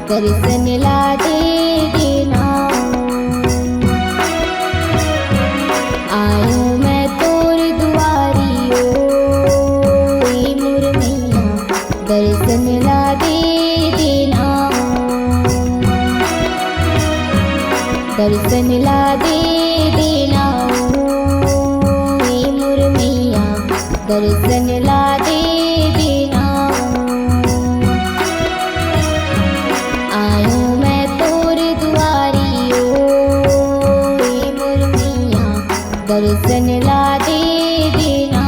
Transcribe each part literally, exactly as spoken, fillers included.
दर्शन ला दे देना। आयो मैं तोर दुआरी ओ, ए मोर मैया, दर्शन ला दे देना। दर्शन ला दे देना ओ, ए मोर मैया, दर्शन ला दे देना। आयो मैं तोर दुआरी ओ, ए मोर मैया, दर्शन ला दे देना।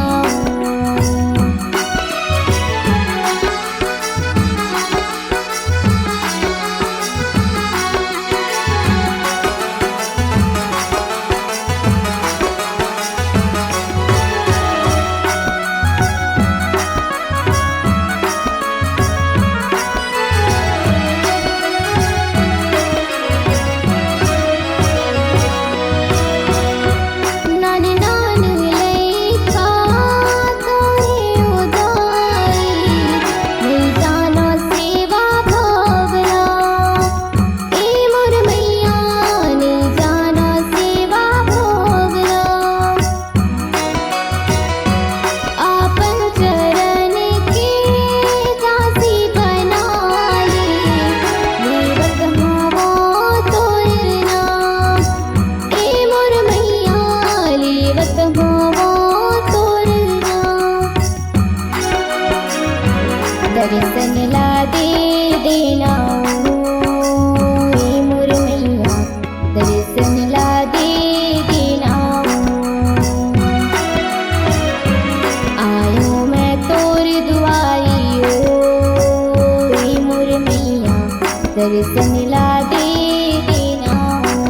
दर्शन ला दे देना ओ, ए मोर मैया, दर्शन ला दे देना ओ। आयो मैं तोर दुआरी ओ, ए मोर मैया, दर्शन ला दे देना ओ।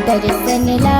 दर्शन ला